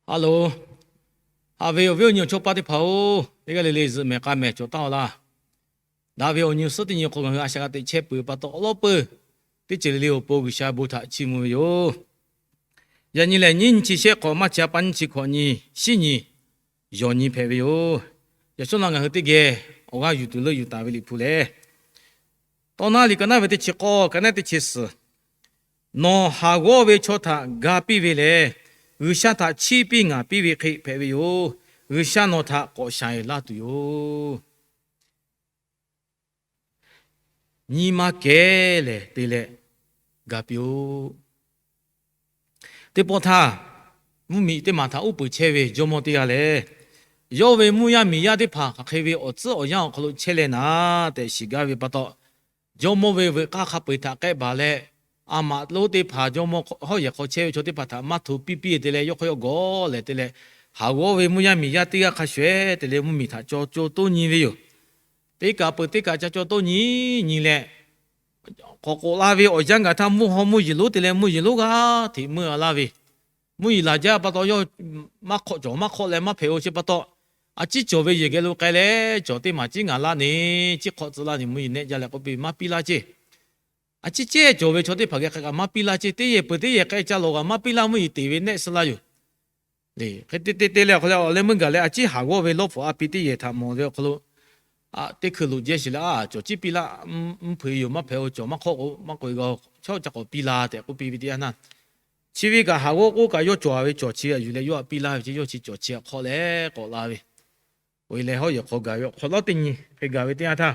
Hello, haꞈ ve awˬ viˉ awˬ nyi awˬ chawˇ paˇ teˇ hpaˍ-oˬ, teˇ g'aˇ le le zuhꞈ mehˍ k'a mehˍ cawˬ taˉ-aw laˇ. Daꞈ ve awˬ nyi awˬ suhˉ teˇ nyi hk'aw ngaˬ hui a shaꞈ g'a teꞈ chehˇ peuˬ pa taw, awˬ lawˉ peuˬ teˇ ceuˬ le le awˬ pon G'uiˬsha bon htaꞈ chiˇ mvuh ve yoˬ. Yaꞈ nyi lehˬ, nyiˇ nyi chi shehˆ hk'awꞈ maˇ chi a pa nyiˇ chi hkawꞈ nyi, shiˉ nyi, yawˬ nyi hpehꞈ ve yoˬ. Yaꞈ shawˉ naˆ ngaˬ hui teˇ geh awˬ g'aˇ yuˬ tuˬ leuˆ yuˬ taˍ ve Liꞈ hpu lehˬ, Tawˇ naˉ liꞈ ka naˉ ve teˇ chi k'awˇ, ka naˉ teˇ chi suhˍ, Nawˬ haˍ g'awˇ ve chaw htaꞈ ga piˇ ve lehˬ, G'uiˬsha htaꞈ chiˇ piˇ ngaˍ piˇ ve hk'e hpehꞈ ve yoˬ. G'uiˬsha nawˬ htaꞈ k'awꞈ shaˍ laˇ tuˬ yoˬ. Nyi ma kehˉ lehˬ te leh ga piˇ-oˆ. Teˇ pawˆ htaˇ, mvuhˇmiˬ teˇ maˬ htaꞈ uˉ peunˍ chehˇ ve jawˇmawˇ teˇ g'aˇ lehˬ, yawˇ ve mvuhˇ yaˇ miˬ yaˇ teˇ hpaˍ hk'aˬ hk'e ve awˬ tcuhˉ awˬ yanˇ awˬ hk'aw lo chehˇ leh naˍ tehꞈ shiˍ gaˇ ve pa taw, jawˇmawˇ ve veuꞈ k'aˇ hk'a peu-eˬ htaꞈ k'ehˆ baˬ leh, a maꞈ lonˉ teˇ hpaˍ jawˇmawˇ hawˉ yehˬ hk'aw chehˇ ve chaw teˇ hpaˍ htaꞈ maˇ hto piˇ piˇ te leh yawˇ hk'aw yawˇ gawˬ lehˬ te leh, haˍ g'awˇ ve mvuhˇ yaˇ miˬ yaˇ teˇ g'aˇ hk'a shuˍ-ehˉ te leh mvuhˇmiˬ htaꞈ caw caw toˇ nyi ve yoˬ. Teˇ kaꞈ peuˬ teˇ kaꞈ ca caw toˇ nyi nyi leh, k'awꞈ k'oꞈ la ve awˬ yanˇ gaˬ htaˇ mvuhˇ haw mvuhˇ yeˬ lonˉ te leh mvuhˇ yeˬ lonˉ g'aˇ hteꞈ meuˇ a laˇ ve, mvuhˇ yeˬ laˬ jaˇ pa taw yawˇ maˇ hk'awꞈ cawˬ maˇ hk'awꞈ leh maˇ hpehꞈ-o chi pa taw, a ciˉ cawˬ ve yehˬ geh lo k'ai leh cawˬ teˇ maˬ ciˉ ngaˬ laˇ ne, ciˉ hk'awꞈ tcuh laˇ ne, mvuhˇ yeˬ nehˆ jaˇ leh k'oˆ piˇ ve maˇ piˇ laˇ ceˇ. A ciˉ cehˇ cawˬ ve chaw teˇ hpaˍ geh k'ai kaꞈ maˇ piˇ laˇ ceˇ. Teˇ yehˬ peuˬ teˇ yehˬ k'ai ca lawˬ kaꞈ maˇ piˇ laˇ, mvuhˇ yeˬ teꞈ ve nehˆ suh laˇ yoˬ. Hk'e te te te leh awˬ hk'aw leh awˬ leh meuˇ gaˬ leh a ciˉ haˍ g'awˇ ve lawˇ pfuhˍ a pi teˇ yehˬ htaꞈ mawˬ ve awˬ hk'aw lo, teˇ hkui loꞈ jehˇ sheˍ leh a cawˬ ciˉ piˇ laˇ, mvuhˇ hpeuꞈ yoˬ, maˇ hpehꞈ-o, cawˬ maˇ hk'awꞈ k'o maˇ k'oꞈ-e g'a, chaw ca k'awꞈ piˇ la tehꞈ k'oˆ piˇ ve teˇ yanˇ htaˇ, chi ve kaꞈ haˍ g'awˇ k'oˆ kaꞈ yawˇ cawˬ a ve cawˬ chi yuˬ leh yawˇ a piˇ laˇ ve ce, yawˇ chi cawˬ chi a hk'awꞈ leh k'awꞈ la ve, k'oꞈ-e leh hawˉ yehˬ hk'aw gaˬ ve awˬ hk'awꞈ nawˉ teˇ nyi hk'e gaˬ ve teˇ yanˇ htaˇ,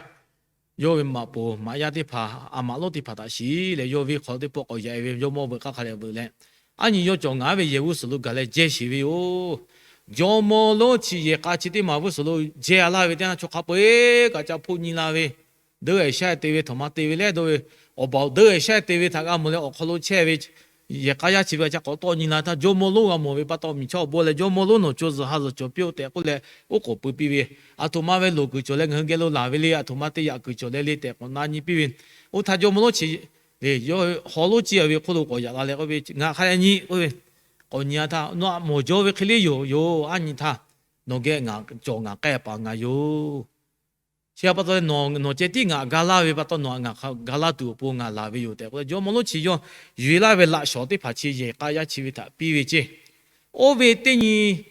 yawˇ ve maꞈ poˍ maꞈ yaˇ teˇ hpaˍ a maꞈ lonˉ teˇ hpaˍ htaꞈ shiˍ leh yawˇ venˇ hk'aw teˇ pawˆ k'awꞈ yaꞈ-e ve jawˇmawˇ veuꞈ k'aˇ hk'a dehꞈ veuꞈ leh, aˉ nyi yawˇ cawˬ ngaˬ ve yehˬ g'uˇ suhˍ lo gaˬ leh jehˇ sheˍ ve yoˬ. Jawˇmawˇ lonˉ chi yehˬ k'a chi teˇ maˬ g'uˇ suhˍ lo jehˇ a laˇ ve teˇ yanˇ chaw hk'a peu-eˬ kaꞈ ca hpoˆ nyi la ve, deuˇ-e shaˉ te ve htaꞈ ma te ve leh dawˇ ve, awˬ baˬ deuˇ-e shaˉ te ve htaꞈ g'a mawˬ leh awˬ hk'aw lo chehˇ ve yehˬ k'a yaˇ chi ve ca k'awꞈ tawˆ nyi la htaˇ, jawˇmawˇ lonˉ g'a mawˬ ve pa taw miˬ chaˇ awˬ bon leh jawˇmawˇ lonˉ nawˬ co zuhˬ ha zuhˬ cawˬ piˇ-oˆ tehꞈ k'oˆ leh, oˉ k'oˍ pui piˇ ve, aˬ htoꞈ ma ve loˍ kuiˬ cawˬ leh ngaˬ hui geh lo laˬ ve le, aˬ htoꞈ ma te yaꞈ kuiˬ cawˬ leh le tehꞈ k'awꞈ na nyi piˇ ve, oˇ htaˇ jawˇmawˇ lonˉ chi le yawˇ haw lonˉ ciˇ ve hk'oˆ lo k'awꞈ yaꞈ la leh k'oˆ ve, Ngaˬ hk'a yaꞈ nyi k'oˆ ve, k'awꞈ nyi a htaˇ, Nawˬ htaꞈ mawˬ jaw ve hk'e le yoˬ yoˬ. Aˉ nyi htaˇ nawˬ geh ngaˬ cawˬ ngaˬ k'ai paˍ ngaˬ yoˬ. Chi pa taw leh nawˬ ceh tiˉ ngaˬ ga laˇ ve pa taw nawˬ htaꞈ ngaˬ ga laˇ tuˬ awˬ pon ngaˬ laˬ ve yoˬ tehꞈ k'oˆ leh, jawˇmawˇ lonˉ chi yawˇ yuˬ-e laˇ ve laꞈ shawnˍ teˇ hpaˍ chi yehˬ k'a yaˇ chi ve htaꞈ piˇ ve ceˇ. Oˇ ve teˇ nyi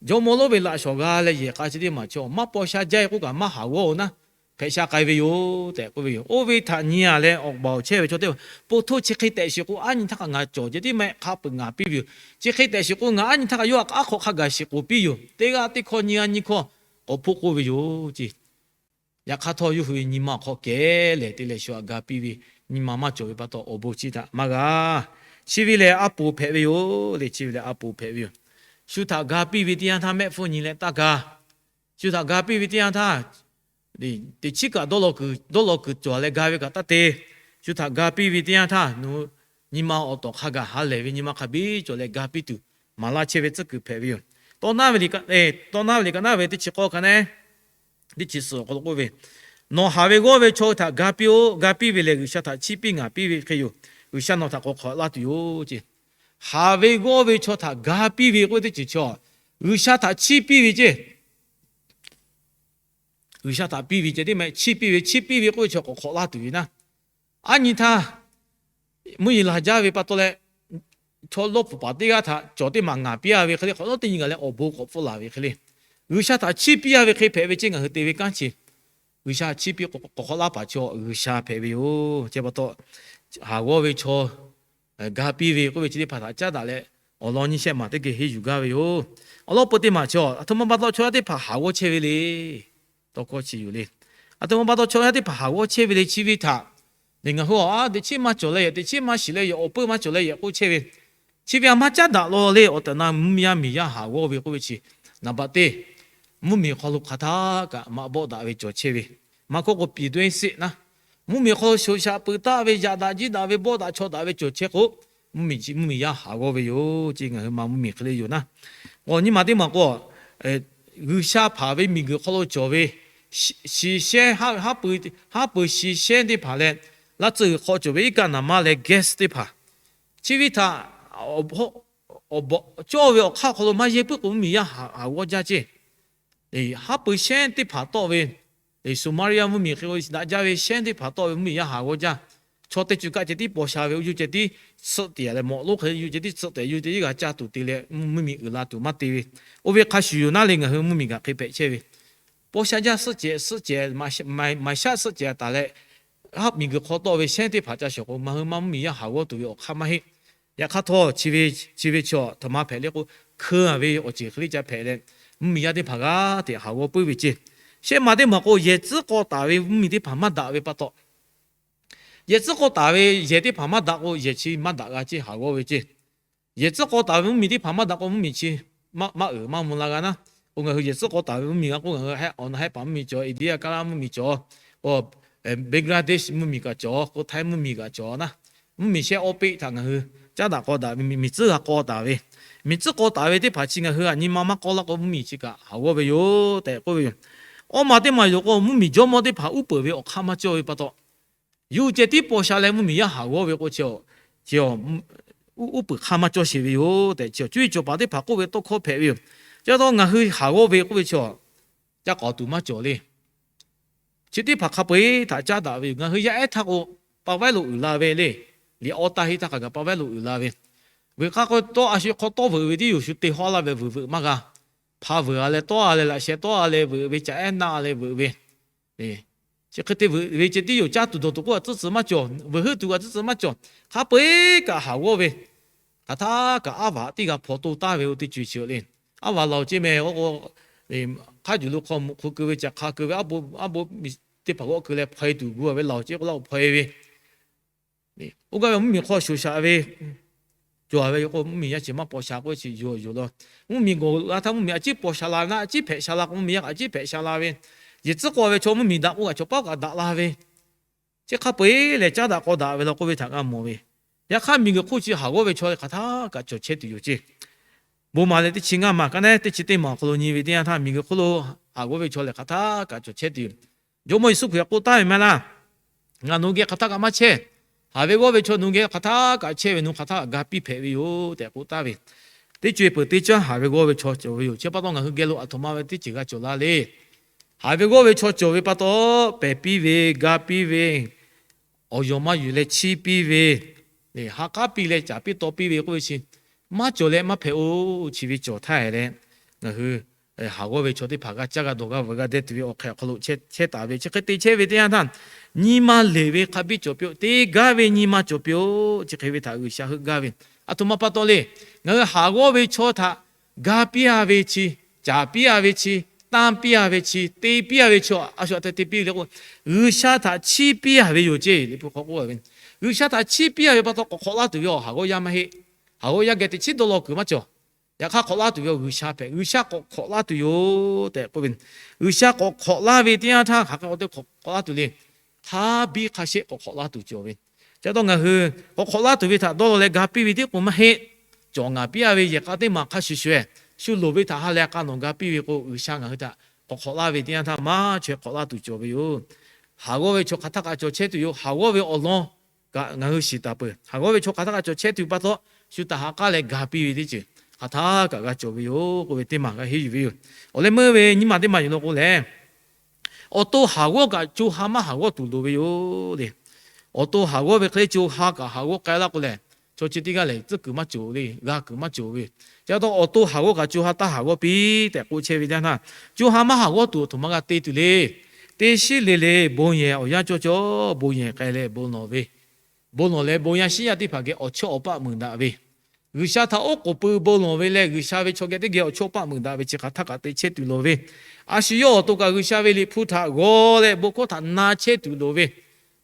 jawˇmawˇ lonˉ ve laꞈ shawnˍ g'a leh yehˬ k'a chi teˇ maˬ chi maˇ paw sha jaˇ-e k'oˆ kaꞈ maˇ haˍ g'awˇ-oˬ naˉ, hpehꞈ sha k'ai ve yoˬ tehꞈ k'oˆ ve yoˬ. Oˇ ve htaꞈ nyi-a leh awˬ baˬ awˬ chehˇ ve chaw teˇ hpaˍ, Po htoˇ chi hk'e tehꞈ shiˍ k'o aˉ nyi htaˇ kaꞈ ngaˬ cawˬ ceh tiˉ mehˆ hk'a peuˬ ngaˬ piˇ ve yoˬ. Chi hk'e tehꞈ shiˍ k'o ngaˬ aˉ nyi htaˇ kaꞈ yawˇ htaꞈ aˉ hk'awꞈ hk'a gaˬ shiˍ k'oˍ piˇ yoˬ. Teˇ g'aˇ teˇ hkawˇ nyi g'aˇ nyi hkawˇ k'awꞈ hpoˆ k'oˆ ve yoˬ ceˇ. Yaꞈ hk'aˇ htawˇ yawˇ hui ve nyi ma awˬ hk'aw kehˉ lehˬ te leh shu htaꞈ ga piˇ ve, nyi ma maˇ cawˬ ve pa taw awˬ bon chi htaꞈ maˇ g'a. Chi ve lehˬ a poˍ hpehꞈ ve yoˬ le. Chi ve lehˬ a poˍ hpehꞈ ve yoˬ. Shu htaꞈ ga piˇ ve teˇ yanˇ htaˇ mehˆ hpfuhˇ nyi leh taˇ ga. Shu htaꞈ ga piˇ ve teˇ yanˇ htaˇ, teꞈ chiˉ kaꞈ dawˇ law kuiˬ cawˬ leh ga ve kaꞈ taˇ te. Shu htaꞈ ga piˇ ve teˇ yanˇ htaˇ, nyi ma awˬ tawˍ hk'a gaˬ ha lehˬ ve nyi ma hk'a biˇ cawˬ leh ga piˇ tuˬ maˍ laˇ chehˇ ve tcuhˉ kuiˬ hpehꞈ ve yoˬ. Tawˇ naˉ ve liꞈ ka naˉ ve teˇ chi k'awˇ ka naˉ teˇ chi suhˍ awˬ hk'aw lo k'oˆ ve, Nawˬ haˍ ve g'awˇ ve chaw hui htaꞈ ga piˇ-oˆ. Ga piˇ ve lehˬ G'uiˬsha htaꞈ chiˇ piˇ ngaˬ piˇ ve hk'e yoˬ. G'uiˬsha nawˬ htaꞈ k'awꞈ hk'awꞈ laˇ tuˬ yoˬ ceˇ. Haˍ ve g'awˇ ve chaw htaꞈ ga piˇ ve k'oˆ ve teˇ ceuˬ chi, G'uiˬsha htaꞈ chiˇ piˇ ve ceˇ. G'uiˬsha htaꞈ piˇ ve ceh tiˉ mehˆ chiˇ piˇ ve, chiˇ piˇ ve k'oˆ ve chi k'awꞈ hk'awꞈ laˇ tuˬ ve naˉ. Aˉ nyi htaˇ mvuhˇ yeˬ laˬ jaˇ ve pa taw leh, chaw lawˇ pfuhˍ paˍ teˇ g'aˇ htaꞈ cawˬ teˇ maˬ ngaˬ piˇ-a ve hk'e le, hk'awꞈ nawˉ teˇ nyi gaˬ leh awˬ bon k'awꞈ pfuhˇ laˬ ve hk'e le, G'uiˬsha htaꞈ chiˇ piˇ-a ve hk'e hpehꞈ ve ceˇ. Ngaˬ hui te ve kanˉ chi G'uiˬsha chiˇ piˇ k'awꞈ hk'awꞈ laˇ paˍ chi G'uiˬsha hpehꞈ ve yoˬ. Chi pa taw, haˍ g'awˇ ve chaw ga piˇ ve k'oˆ ve chi teˇ hpaˍ htaꞈ caˉ daꞈ leh, awˬ lawn nyiˇ shehˆ maˬ teˇ geh henˇ yuˬ gaˇ ve yoˬ. Awˬ lawn peu teˇ maˬ chi, aˬ htoꞈ ma pa taw chaw yaˇ teˇ hpaˍ haˍ g'awˇ chehˇ ve le. Tawˇ hkawˇ chi yoˬ le. Aˬ htoꞈ ma pa taw chaw yaˇ teˇ hpaˍ haˍ g'awˇ chehˇ ve le chi ve htaꞈ, ngaˬ hui a teꞈ chiˉ maˇ cawˬ leh yehˬ, teꞈ chiˉ maˇ shiˍ leh yehˬ, awˬ peuˇ maˇ cawˬ leh yehˬ k'oˆ chehˇ ve, chi ve a maˇ caˉ daꞈ law le. Awˬ tehˬ na mvuhˇmiˬ yaˇ miˬ yaˇ haˍ g'awˇ ve k'oˆ ve chi, naˍ baꞈ teˇ, mvuhˇmiˬ hk'aw lo hk'aˬ htaˇ kaꞈ maꞈ bawˆ daꞈ ve cawˬ chehˇ ve, maˇ k'oˆ k'o piˍ dawˇ-e sheˆ naˉ, mvuhˇmiˬ hk'aw lo shoˍ shaꞈ peuˬ taˆ ve, yaꞈ daꞈ jiˇ daꞈ ve, bawˆ daꞈ chaw daꞈ ve cawˬ chehˇ k'o, mvuhˇmiˬ chi mvuhˇmiˬ yaˇ haˍ g'awˇ ve yoˬ ceˇ. Ngaˬ hui ma mvuhˇmiˬ hk'e le yoˬ naˉ. Awˬ nyi ma teˇ maˬ k'o, G'uiˬsha hpaˍ ve miˬguiˬ hk'aw lo cawˬ ve shi shehˉ, haˉ pui shi shehˉ teˇ hpaˍ leh, laˇ tcuh g'uiˬ hk'aw cawˬ ve iˉ kaˆ naˍ maˇ leh gas teˇ hpaˍ, chi ve htaꞈ awˬ bawꞈ cawˇ ve awˬ hk'aˇ hk'aw lo maˇ yehˇ puiˉ k'o, mvuhˇmiˬ yaˇ haˍ g'awˇ jaˇ ceˇ. Haˉ pui shehˉ teˇ hpaˍ tawˆ ve, Somalia mvuhˇmiˬ hk'e k'o daꞈ jaˇ ve shehˉ teˇ hpaˍ tawˆ ve mvuhˇmiˬ yaˇ haˍ g'awˇ jaˇ. Chaw teˇ ceuˬ kaꞈ ceh tiˉ paw sha ve, oˇ yuˬ ceh tiˉ suhˆ te leh mawꞈ lonˉ hk'e yuˬ ceh tiˉ suhˆ te yuˬ ceh tiˉ g'a caˇ tuˬ te leh mvuhˇmiˬ uiˍ la tuˬ maˇ te ve. Oˇ ve hk'a shuˍ yoˬ naˉ leh ngaˬ hui mvuhˇmiˬ kaꞈ hk'e hpehꞈ chehˇ ve. Paw sha jaˇ suhˆ cehˬ suhˆ cehˬ, maˍ shaˆ suhˆ cehˬ taˍ leh, haˉ miˬguiˬ hk'aw tawˆ ve shehˉ teˇ hpaˍ ca shawˍ k'o, ngaˬ hui maˇ mvuhˇmiˬ yaˇ haˍ g'awˇ tuˬ ve awˬ hk'aˇ maˇ heˆ. Yaꞈ hk'aˇ htawˇ, chi ve chaw htaꞈ ma hpehꞈ le k'o, hkeu a ve awˬ ceuˬ hk'e le ca hpehꞈ leh, mvuhˇmiˬ yaˇ teˇ hpaˍ g'aˇ hteꞈ haˍ g'awˇ puiˉ ve ceˇ. Shehˆ ma teˇ maˬ k'o, yehˬ tcuhˉ k'aw taˍ ve mvuhˇmiˬ teˇ hpaˍ maˇ daꞈ ve pa taw, yehˬ tcuhˉ k'aw taˍ ve yehˬ teˇ hpaˍ maˇ daꞈ k'o, yehˬ chi maˇ daꞈ g'a ceˇ haˍ g'awˇ ve ceˇ. Yehˬ tcuhˉ k'aw taˍ ve mvuhˇmiˬ teˇ hpaˍ maˇ daꞈ k'o, mvuhˇmiˬ chi maˇ uiˍ maˇ mvuh la g'a naˉ. K'o ngaˬ hui yehˬ tcuhˉ k'aw taˍ ve mvuhˇmiˬ g'a k'oˆ, ngaˬ hui awˬ na hehˉ paˍ mvuhˇmiˬ cawˬ, India kaˇ laˇ mvuhˇmiˬ cawˬ, Bangladesh mvuhˇmiˬ kaꞈ cawˬ, k'o Htaiˇ mvuhˇmiˬ kaꞈ cawˬ naˉ. Mvuhˇmiˬ shehˆ awˇ peˆ htaꞈ ngaˬ hui caˉ daꞈ k'aw daꞈ ve, miˬ tcuhˉ g'a k'aw taˍ ve, miˬ tcuhˉ k'aw taˍ ve teˇ hpaˍ chi ngaˬ hui aꞈ nyi ma maˇ k'aw laˇ k'o, mvuhˇmiˬ chi kaꞈ haˍ g'awˇ ve yoˬ tehꞈ k'oˆ ve yoˬ. Awˇ ma teˇ maˬ yoˬ k'o, mvuhˇmiˬ jawˇmawˇ teˇ hpaˍ uˉ peunˍ ve awˬ hk'aˇ maˇ cawˇ ve pa taw, yuˬ ceh tiˉ paw sha leh mvuhˇmiˬ yaˇ haˍ g'awˇ ve k'o, chi uˉ peunˍ hk'aˇ maˇ cawˇ sheˍ ve yoˬ tehꞈ, chi cuˇ yiˍ cawˬ paˍ teˇ hpaˍ k'oˆ ve tawˇ hkawˇ hpehꞈ ve yoˬ. Chi taw ngaˬ hui haˍ g'awˇ ve k'oˆ ve chaw, ca k'awˍ tuˬ maˇ cawˬ le. Chi teˇ hpaˍ hk'a peu-eˬ htaꞈ caˉ daꞈ ve yoˬ. Ngaˬ hui yaˇ ehˉ htaˇ k'o, pa vaiˉ lo uiˍ la ve le. Liꞈ awˇ taˇ heˆ htaˇ hk'a gaˬ pa vaiˉ lo uiˍ la ve. Veuꞈ k'aˇ k'o tawˇ a shu hk'aw tawˇ veuꞈ ve tiˉ yoˬ, shu te hawˉ laˇ ve veuꞈ veuꞈ maˇ g'a. Hpa veuꞈ a leh tawˇ a leh, laꞈ sheh tawˇ a leh veuꞈ ve, caꞈ ehˉ naˆ a leh veuꞈ ve. Chi hk'e te veuꞈ ve ceh tiˉ yoˬ, caˇ tuˬ dawˬ tuˬ k'oˆ a tcuhˉ tcuhˬ maˇ cawˬ, veuꞈ heuˆ tuˬ g'a tcuhˉ tcuhˬ maˇ cawˬ. Hk'a peu-eˬ kaꞈ haˍ g'awˇ ve, hk'aˬ htaˇ kaꞈ aˉ vaꞈ teˇ g'a hpaw to taˍ ve oˇ teˇ co-e chi le. Aˉ vaꞈ laˬ ceˇ meh, oˇ k'o hk'a juˬ lo hk'aw muꞈ hk'u keu ve, caꞈ hk'a keu ve, aˉ bo miˬ teˇ hpaˍ g'awˆ keu leh hpaw e tuˬ gu a ve laˬ ceˇ k'o, laˇ o hpaw e ve. Oˇ gaˇ ve mvuhˇmiˬ hk'aw shoˍ shaꞈ ve cawˬ ve yoˬ k'o, mvuhˇmiˬ yaˇ chi maˇ paw sha k'oˆ chi yoˬ yoˬ law. Mvuhˇmiˬ gawˬ la htaˇ mvuhˇmiˬ a ciˉ paw sha la, na a ciˉ hpehꞈ sha la k'o, mvuhˇmiˬ yaˇ a ciˉ hpehꞈ sha la ve. Yehˬ tcuhˉ k'aw ve chaw mvuhˇmiˬ daꞈ k'oˆ kaꞈ chaw paˉ kaꞈ daꞈ la ve. Chi hk'a peu-eˬ lehˬ caˉ daꞈ k'aw daꞈ ve law k'oˆ ve htaꞈ g'a mawˬ ve. Yaꞈ hk'aˇ miˬguiˬ hk'oˆ chi haˍ g'awˇ ve chaw hk'aˬ htaˇ kaꞈ cawˬ chehˇ tuˬ yoˬ ceˇ. Bon maˍ leh teˇ chi ngaˇ maˬ kaꞈ naˉ teˇ chi teˇ maˬ awˬ hk'aw lo nyi ve teˇ yanˇ htaˇ, miˬguiˬ hk'oˆ lo haˍ g'awˇ ve chaw lehˬ hk'aˬ htaˇ kaꞈ cawˬ chehˇ tuˬ yoˬ. Jawˇmawˇ Yeˍsuˆ Hkriꞈ k'oˆ taˍ ve maˇ heˆ laˇ. Ngaˬ nawˬ hui geh hk'aˬ htaˇ kaꞈ maˇ chehˇ. Haˍ ve g'awˇ ve chaw nawˬ hui geh hk'aˬ htaˇ kaꞈ chehˇ ve, nawˬ hui hk'aˬ htaˇ kaꞈ ga piˇ hpehꞈ ve yoˬ tehꞈ k'oˆ taˍ ve. Teˇ co-e peuˬ teˇ caˉ haˍ ve g'awˇ ve chaw cawˬ ve yoˬ. Chi pa taw ngaˬ hui geh lo aˬ htoꞈ ma ve teˇ ceuˬ g'a cawˬ la le. Haˍ ve g'awˇ ve chaw cawˬ ve pa taw, pehˬ piˇ ve, ga piˇ ve, awˬ yawˬ maˇ yuˬ leh chiˇ piˇ ve, ha k'aˉ piˇ leh caˍ piˇ taw piˇ ve k'oˆ ve chi, maˇ cawˬ leh maˇ hpehꞈ-oˬ. Chi ve cawˬ htaˇ leh, ngaˬ hui haˍ g'awˇ ve chaw teˇ hpaˍ g'a caˇ g'a dawˬ g'a veuꞈ g'a deh tuˬ ve awˬ hk'e awˬ hk'aw lo chehˇ taˍ ve. Chi hk'e te chehˇ ve teˇ yanˇ htaˇ, nyi ma leˬ ve hk'a biˇ cawˬ piˇ-oˆ. Te gaˇ ve nyi ma cawˬ piˇ-oˆ. Chi hk'e ve htaꞈ G'uiˬsha heuˆ gaˇ ve. Aˬ htoꞈ ma pa taw le. Ngaˬ hui haˍ g'awˇ ve chaw htaꞈ ga piˇ-a ve chi, caˍ piˇ-a ve chi, tanˇ piˇ-a ve chi, te piˇ-a ve chi, a shu htaꞈ te piˇ le k'o, G'uiˬsha htaꞈ chiˇ piˇ-a ve yoˬ ceˇ. Liꞈ hpu hk'aw k'oˆ ve, G'uiˬsha htaꞈ chiˇ piˇ-a ve pa taw k'awꞈ hk'awꞈ laˇ tuˬ ve awˬ haˍ g'awˇ yaˇ maˇ heˆ. Haˍ g'awˇ yaˇ geh teꞈ chiˉ dawˇ law kuiˬ maˇ cawˬ. Yaꞈ hk'aˇ hk'awꞈ laˇ tuˬ ve awˬ G'uiˬsha hpehꞈ, G'uiˬsha k'awꞈ hk'awꞈ laˇ tuˬ yoˬ tehꞈ k'oˆ ve. G'uiˬsha k'awꞈ hk'awꞈ laˇ ve teˇ yanˇ htaˇ hk'aˬ hk'e k'awꞈ te k'awꞈ laˇ tuˬ le. Hk'a biˇ hk'a shehˆ k'awꞈ hk'awꞈ laˇ tuˬ cawˬ ve. Chi pa taw ngaˬ hui k'awꞈ hk'awꞈ laˇ tuˬ ve htaꞈ dawˇ law leh ga piˇ ve tiˉ k'o maˇ heˆ. Cawˬ ngaˬ piˇ-a ve yehˬ k'a teˇ maˬ hk'a shuˍ shuˍ-eh, shu loˍ ve htaꞈ ha leh k'a nawˬ ga piˇ ve k'o, G'uiˬsha ngaˬ hui htaꞈ k'awꞈ hk'awꞈ laˇ ve teˇ yanˇ htaˇ maˇ chaweh hk'awꞈ laˇ tuˬ cawˬ ve yoˬ. Haˍ g'awˇ ve chaw hk'aˬ htaˇ kaꞈ cawˬ chehˇ tuˬ yoˬ. Haˍ g'awˇ ve awˬ lawn kaꞈ ngaˬ hui shiˍ taˍ peuˬ. Haˍ g'awˇ ve chaw hk'aˬ htaˇ kaꞈ cawˬ chehˇ tuˬ pa taw, shu htaꞈ ha k'aˉ leh ga piˇ ve teˇ ceuˬ hk'aˬ htaˇ kaꞈ g'a cawˬ ve yoˬ k'oˆ ve teˇ maˬ g'a henˇ yuˬ ve yoˬ. Awˬ leh meuˇ ve nyiˇ maˬ teˇ maˬ yuˬ law k'o lehˬ, awˬ to haˍ g'awˇ kaꞈ co ha maˇ haˍ g'awˇ tuˬ loˍ ve yoˬ le. Awˬ to haˍ g'awˇ ve hk'e le co ha kaꞈ haˍ g'awˇ k'ai laˇ k'o lehˬ, chaw chi teˇ g'aˇ lehˬ tcuhˉ kuiˬ maˇ cawˬ le, g'a kuiˬ maˇ cawˬ ve. Chi pa taw awˬ to haˍ g'awˇ kaꞈ co ha taˇ haˍ g'awˇ piˇ tehꞈ k'oˆ chehˇ ve teˇ yanˇ htaˇ, co ha maˇ haˍ g'awˇ tuˬ aˬ htoꞈ ma g'a te tuˬ le. Teˇ shiˉ le le bon yehˬ awˬ yanˇ cawˇ cawˇ bon yehˬ k'ai leh bon lawˬ ve. Bon lawˬ leh bon yaˇ shiˉ yaˇ teˇ hpaˍ geh awˬ chawˇ awˬ paˆ meuˍ daꞈ ve, G'uiˬsha htaꞈ oˉ k'oˍ pui bon lawˬ ve leh G'uiˬsha ve chaw geh teˇ geh awˬ chawˇ paˆ meuˍ daꞈ ve chi hk'aˬ htaˇ kaꞈ te chehˇ tuˬ loˍ ve. A shu yawˇ awˬ to kaꞈ G'uiˬsha ve Liꞈ hpu htaꞈ g'aw leh bon hkawˇ htaꞈ na chehˇ tuˬ loˍ ve.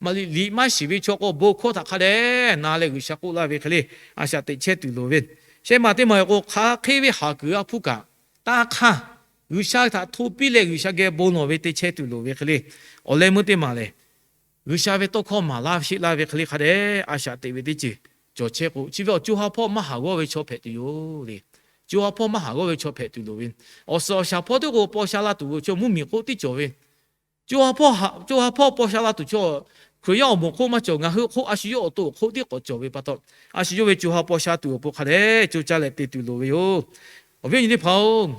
Maˇ liꞈ maˇ shiˍ ve chaw k'o bon hkawˇ htaꞈ hk'a dehꞈ na leh G'uiˬsha k'oˆ laˇ ve hk'e le, a shaꞈ teꞈ chehˇ tuˬ loˍ ve. Shehˆ maˬ teˇ maˬ k'o hk'aˬ hk'e ve haˍ kuiˬ a hpuˇ kaꞈ, taˇ hk'aˇ G'uiˬsha htaꞈ hto piˇ leh G'uiˬsha geh bon lawˬ ve te chehˇ tuˬ loˍ ve hk'e le. Awˬ leh meuˇ teˇ maˬ lehˬ, G'uiˬsha ve tawˇ hkawˇ maˍ laˇ sheˆ laˇ ve hk'e le hk'a dehꞈ a shaꞈ teꞈ ve teˇ ceuˬ cawˬ chehˇ k'o, chi ve awˬ co ha hpawˇ maˇ haˍ g'awˇ ve chaw hpehꞈ tuˬ yoˬ le. Co ha hpawˇ maˇ haˍ g'awˇ ve chaw hpehꞈ tuˬ loˍ ve. Awˬ suhˍ awˬ shaˍ hpawˇ teˇ k'o paw sha la tuˬ ve chaw mvuhˇmiˬ hk'oˆ tiˉ cawˬ ve. Co ha hpawˇ paw sha la tuˬ chaw Hkriꞈ yaˇ awˬ moˍ hk'oˆ maˇ cawˬ, ngaˬ hui hk'oˆ a shu yawˇ awˬ to awˬ hk'oˆ tiˉ k'awꞈ cawˬ ve pa taw, a shu yawˇ ve co ha paw sha tuˬ awˬ pon hk'a dehꞈ co caˇ leh te tuˬ loˍ ve yoˬ. Awˬ viˉ awˬ nyi teˇ hpaˍ-oˬ,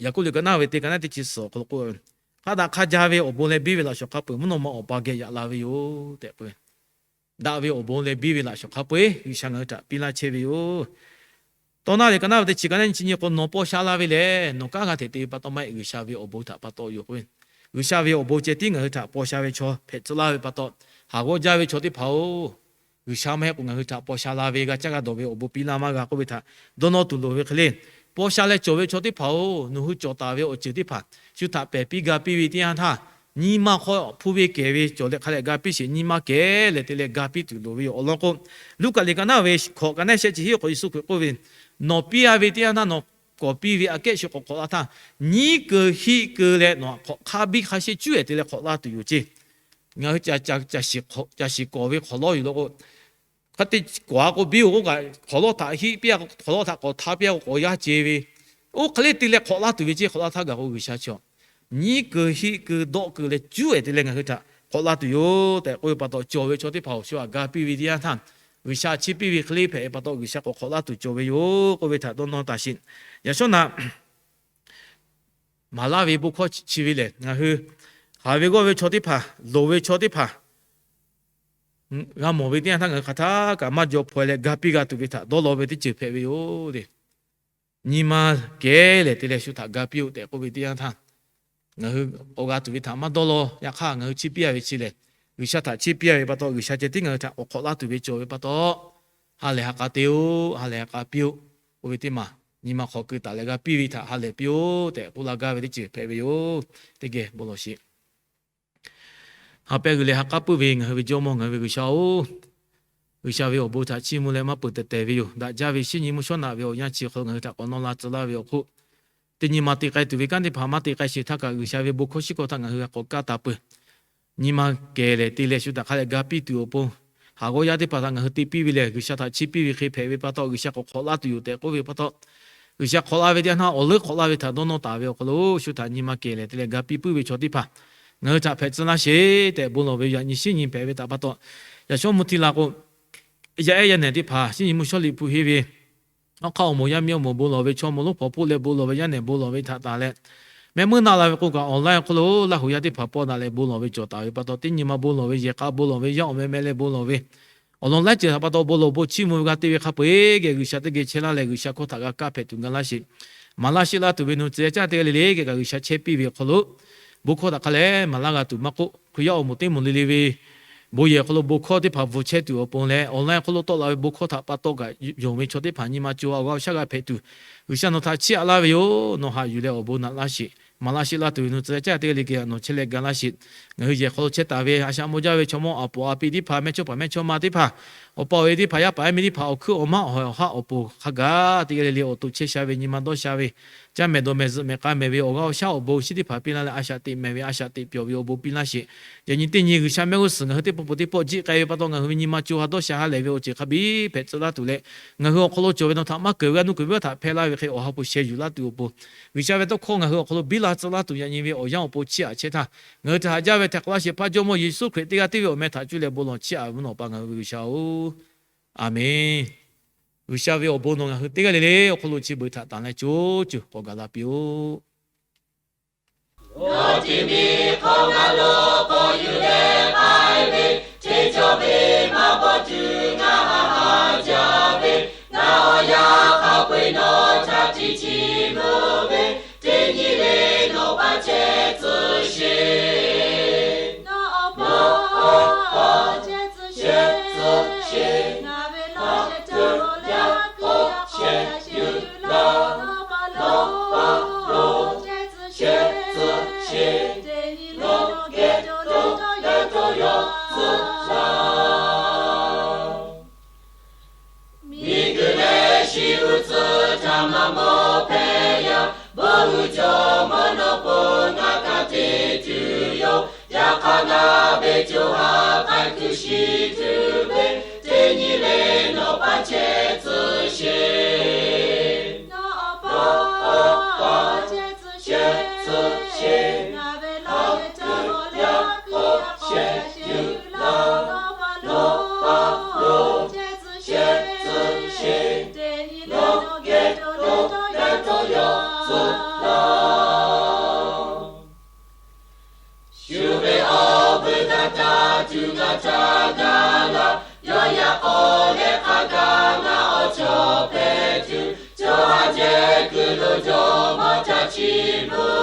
Yaˍkoˆ liꞈ ka naˇ ve teˇ ka naˇ teˇ chi suhˍ awˬ hk'aw lo k'oˆ, hk'a daꞈ hk'a jaˇ ve awˬ bon leh biˇ ve laꞈ shawˍ hk'a peu-eˬ mvuhˇ naw ma awˬ pa geh yaꞈ la ve yoˬ tehꞈ k'oˆ ve. Daꞈ ve awˬ bon leh biˇ ve laꞈ shawˍ hk'a peu-eˬ G'uiˬsha ngaˬ hui htaꞈ piˇ laˇ chehˇ ve yoˬ. Tawˇ naˇ ve ka naˇ ve teˇ chi ka naˇ nyi chi nyi k'o, nawˬ paw sha la ve lehˬ, nawˬ kanˉ g'a hteꞈ te ve pa taw maˇ heˆ, G'uiˬsha ve awˬ bon htaꞈ pa taw yoˬ k'oˆ ve. G'uiˬsha ve awˬ bon ceh tiˉ ngaˬ hui htaꞈ paw sha ve chaw hpehꞈ tcuh laˇ ve pa taw, haˍ g'awˇ jaˇ ve chaw teˇ hpaˍ-oˬ, G'uiˬsha maˇ heˆ k'o ngaˬ hui htaꞈ paw sha la ve g'a caˇ g'a dawˬ ve awˬ bon piˇ laˇ maˇ g'a k'oˆ ve htaꞈ dawˇ nawˇ tuˬ loˍ ve hk'e le. Paw sha leh cawˬ ve chaw teˇ hpaˍ-oˬ, nawˬ hui cawˬ taˍ ve awˬ ceuˬ teˇ hpaˍ shu htaꞈ pehˬ piˇ ga piˇ ve teˇ yanˇ htaˇ, nyi ma hk'aw hpu ve kehˬ ve cawˬ leh hk'a leh ga piˇ sheˍ, nyi ma kehˬ leh te leh ga piˇ tuˬ loˍ ve yoˬ. Awˬ lawn k'o, Luˉkaꞈ liꞈ ka naˇ ve hkawꞈ ka naˇ shehˆ chi hiˉ k'o Yeˍsuˆ Hkriꞈ k'oˆ ve, nawˬ piˇ a ve teˇ yanˇ htaˇ nawˬ kawˍ piˇ ve aꞈ kehˉ shu k'awꞈ hk'awꞈ la htaˇ, nyiˉ keu hiˆ keu leh nawˬ htaꞈ hk'aˇ biˇ hk'a sheˆ cuˉ-e te leh hk'awꞈ laˇ tuˬ yoˬ ceˇ. Ngaˬ hui caˬ shiˍ kawˍ ve hk'awꞈ lawˉ yoˬ law k'o, hk'a te kawˍ a k'o biˇ-oˬ k'oˆ kaꞈ, hk'awꞈ lawˉ htaꞈ hiˆ piˇ a, hk'awꞈ lawˉ htaꞈ k'awꞈ htaˇ piˇ a k'o k'awꞈ yaˇ ce ve, oˇ hk'e le te leh hk'awꞈ laˇ tuˬ ve ceˇ. Hk'awꞈ laˇ htaˇ gaˬ k'o G'uiˬsha chi nyiˉ keu hiˆ keu dawˆ keu leh cuˉ-e te leh ngaˬ hui htaꞈ hk'awꞈ laˇ tuˬ yoˬ tehꞈ k'oˆ ve pa taw, cawˬ ve chaw teˇ hpaˍ awˬ shu htaꞈ ga piˇ ve teˇ yanˇ htaˇ, G'uiˬsha chiˇ piˇ ve hk'e le hpehꞈ ve pa taw, G'uiˬsha k'awꞈ hk'awꞈ laˇ tuˬ cawˬ ve yoˬ k'oˆ ve htaꞈ dawˇ nawˇ taˍ sheˍ. Yaꞈ shawˉ naꞈ maˍ laˇ ve bon hkawˇ chi ve lehˬ, ngaˬ hui haˍ ve g'awˇ ve chaw teˇ hpaˍ, loˍ ve chaw teˇ hpaˍ g'a mawˬ ve teˇ yanˇ htaˇ ngaˬ hui hk'aˬ htaˇ kaꞈ maˇ jaw hpaw leh ga piˇ g'a tuˬ ve htaꞈ dawˇ law ve teˇ ceuˬ hpehꞈ ve yoˬ le. Nyi ma kehˬ leh te leh shu htaꞈ ga piˇ-oˆ tehꞈ k'oˆ ve teˇ yanˇ htaˇ, ngaˬ hui k'awꞈ g'a tuˬ ve htaꞈ maˇ dawˇ law. Yaꞈ hk'aˇ ngaˬ hui chiˇ piˇ a ve chi lehˬ, G'uiˬsha htaꞈ chiˇ piˇ a ve pa taw, G'uiˬsha ceh tiˉ ngaˬ hui htaꞈ k'awꞈ hk'awꞈ laˇ tuˬ ve cawˬ ve pa taw, ha lehˬ ha k'a te-oˆ, ha lehˬ ha k'a piˇ-oˆ. Oˇ ve teˇ maˬ nyi ma hk'aw keu taˍ leh g'a piˇ ve htaꞈ ha lehˬ piˇ-oˆ tehꞈ k'oˆ laˇ gaˇ ve teˇ ceuˬ hpehꞈ ve yoˬ. Teˇ geh bon lawˬ sheˍ. Ha pehˇ g'uiˬ leh ha k'aˉ puiˉ ve ngaˬ hui ve Jawˇmawˇ, ngaˬ hui ve G'uiˬsha-oˬ, G'uiˬsha ve awˬ bon htaꞈ chiˇ mvuh leh maˇ peuˬ tehˬ tehˬ ve yoˬ. Daꞈ jaˇ ve shinˉ nyi mvuhˇ shawˉ naꞈ ve awˬ yanˇ chi hk'aw lo ngaˬ hui htaꞈ k'awꞈ nawˇ la tcuh laˇ ve awˬ hk'oˆ, teˇ nyi ma te k'ai tuˬ ve kanˉ teˇ hpaˍ maˇ te k'ai sheˍ htaˇ kaꞈ, G'uiˬsha ve bon hkawˇ shinˉ hkawˇ htaꞈ ngaˬ hui g'a k'awꞈ kaˇ taˍ peuˬ. Nyi ma kehˬ leh te leh shu htaꞈ hk'a leh ga piˇ tuˬ awˬ pon, haˍ g'awˇ yaˇ teˇ hpaˍ htaꞈ ngaˬ hui te piˇ ve lehˬ, G'uiˬsha htaꞈ chiˇ piˇ ve hk'e hpehꞈ ve pa taw, G'uiˬsha k'awꞈ hk'awꞈ laˇ tuˬ yoˬ tehꞈ k'oˆ ve pa taw, G'uiˬsha hk'awꞈ la ve teˇ yanˇ htaˇ awˬ leuˉ hk'awꞈ laˇ ve htaꞈ dawˇ nawˇ taˍ ve awˬ hk'aw lo, shu htaꞈ nyi ma kehˬ leh te leh ga piˇ puiˉ ve chaw teˇ hpaˍ ngaˬ hui htaꞈ hpehꞈ tcuh laˇ sheˍ tehꞈ bon lawˬ ve yaꞈ nyi shinˉ nyi hpehꞈ ve htaꞈ pa taw, yaꞈ shawˉ mvuh hti la k'o, yaˇ ehˉ yaˇ nehˬ teˇ hpaˍ shinˉ nyi mvuhˇ shawˉ liꞈ hpu henˇ ve, awˬ hk'aˇ awˬ moˍ yaˇ miˇ awˬ moˍ bon lawˬ ve, chaw moˍ lonˉ hpawnˬ hpoˆ leh bon lawˬ ve, yaˇ nehˬ bon lawˬ ve htaꞈ tanˬ leh, mehˆ meuˇ naˆ la ve k'oˆ kaꞈ online hk'oˆ lo Laˇ huˍ yaˇ teˇ hpaˍ pawˆ daꞈ leh bon lawˬ ve cawˬ taˍ ve pa taw, teˇ nyi ma bon lawˬ ve, yehˬ k'a bon lawˬ ve, yaˇ awˬ meh meh leh bon lawˬ ve, awˬ lawn laiˉ ceuˬ htaꞈ pa taw bon lawˬ bon chiˇ mvuh ve g'a te ve hk'a peu-eˬ geh G'uiˬsha teˇ geh chehˇ laˇ leh, G'uiˬsha hkawˇ htaꞈ g'a kaˇ hpehꞈ tuˬ ga laˇ sheˍ. Maˍ laˇ sheˆ laˇ tuˬ ve nu tcuh yaˇ caˇ teˇ g'aˇ le le geh kaꞈ G'uiˬsha chehˇ piˇ ve awˬ hk'aw lo, bon hkawˇ htaꞈ hk'a leh maˍ laˇ g'a tuˬ maˇ k'oˆ, Hkriꞈ yaˇ awˬ moˍ teˇ moˍ le le ve bon yehˬ hk'aw lo bon hkawˇ teˇ hpaˍ bvuhˬ chehˇ tuˬ awˬ pon leh, online hk'oˆ lo tawˆ la ve bon hkawˇ htaꞈ pa taw kaꞈ yonˍ ve chaw teˇ hpaˍ nyi ma co a g'a shaˉ g'a hpehꞈ tuˬ, G'uiˬsha nawˬ htaꞈ chiˇ aꞈ laˇ ve yoˬ. Nawˬ haꞈ yuˬ leh awˬ bon naꞈ laˇ sheˍ. Maˍ laˇ sheˆ laˇ tuˬ ve nu tcuh yaˇ caˇ teˇ g'aˇ le geh nawˬ chehˇ leh ga laˇ sheˍ. Ngaˬ hui yehˬ hk'aw lo chehˇ taˍ ve a shaꞈ mawˇ jaˇ ve chaw mawˇ aˬ poˍ aˬ piˇ teˇ hpaˍ, mehˇ chawˇ paˍ mehˇ chawˇ ma teˇ hpaˍ, awˬ pa awˬ e teˇ hpaˍ, yaˇ paˍ yaˇ miˇ teˇ hpaˍ, awˬ hkuiˉ awˬ maˇ awˬ hawehˬ awˬ haˆ awˬ poˍ hk'a gaˬ teˇ g'aˇ le le awˬ to chehˇ sha ve nyi ma dawˇ sha ve, caˇ mehˍ dawˬ mehˍ zuhꞈ mehˍ k'a mehˍ ve awˬ g'aˇ awˬ shaˉ awˬ bon shinˉ teˇ hpaˍ piˇ laˇ leh, a shaꞈ teꞈ mehˍ ve a shaꞈ teꞈ pyawˬ ve awˬ bon piˇ laˇ sheˍ. Yaꞈ nyi teˇ nyi G'uiˬsha mehˆ g'uˇ suhˍ ngaˬ hui teˇ pawˆ peuˬ teˇ pawˆ jiˆ k'ai ve pa taw, ngaˬ hui ve nyi ma co ha dawˇ sha ha lehˬ ve awˬ ceuˬ hk'a biˇ hpehꞈ tcuh laˇ tuˬ leh, ngaˬ hui awˬ hk'aw lo cawˬ ve nawˬ htaꞈ maˇ keunˍ ve g'a nuˇ kuiˬ ve htaꞈ hpehˇ laˇ ve hk'e awˬ ha hpu sheh yuˬ laˇ tuˬ awˬ pon, G'uiˬsha ve tawˇ hkawˇ ngaˬ hui awˬ hk'aw lo biˇ la tcuh laˇ tuˬ yaꞈ nyi ve awˬ yanˇ awˬ pon chiˇ aꞈ chehˇ htaˇ, ngaˬ hui htaꞈ haꞈ jaˇ ve htaꞈ k'awꞈ laˇ sheˍ hpaˇ Jawˇmawˇ Yeˍsuˆ Hkriꞈ teˇ g'aˇ tiˉ ve awˬ meh htaꞈ cuˇ leh bon lawˬ chiˇ aꞈ ve mvuhˇ naw pa ngaˬ hui ve G'uiˬsha-oˬ, Aˍmenˍ. G'uiˬsha ve awˬ bon nawˬ ngaˬ hui teˇ g'aˇ le le awˬ hk'aw lo chi beuꞈ htaꞈ tanˬ leh co co k'awꞈ gaˬ la piˇ-oˆ. Nawˬ tiˉ miˬ hk'awꞈ ngaˬ lo k'awꞈ yuˬ leh k'ai ve, teˇ cawˇ ve maˇ bawˆ tuˬ ngaˬ haꞈ haꞈ jaˇ ve, ngaˬ awˬ yanˇ hk'a peu-eˬ nawˬ htaꞈ tiꞈ chiˇ mvuh ve, teˇ nyi le nawˬ pa chehˇ tcuh sheˍ. Nawˬ pa chehˇ tcuh sheˍ. Ngaˬ ve laꞈ sheh caˇ leh piˇ a k'a yaꞈ sheh yuˬ laˇ. Nawˬ pa lo chehˇ tcuh sheˍ. Teˇ nyi le nawˬ geh cawˬ leh cawˬ yaˇ cawˬ yaw tcuh laˇ. Miˬguiˬ leh shi uˉ tcuhˇ htaꞈ maˇ mawˬ hpehꞈ yaˇ, bon uiˍ jawˇmawˇ nawˬ pon ngaˬ hkanˍ te tuˬ yoˬ. Yaꞈ hk'aˇ ngaˬ ve co ha k'ai hkuiˇ shiˍ tuˬ ve, teˇ nyi le nawˬ pa chehˇ tcuh sheˍ. Nawˬ pa chehˇ tcuh sheˍ. Ngaˬ ve laꞈ sheh caˇ leh piˇ a k'a yaꞈ sheh Chi bvuhꞈ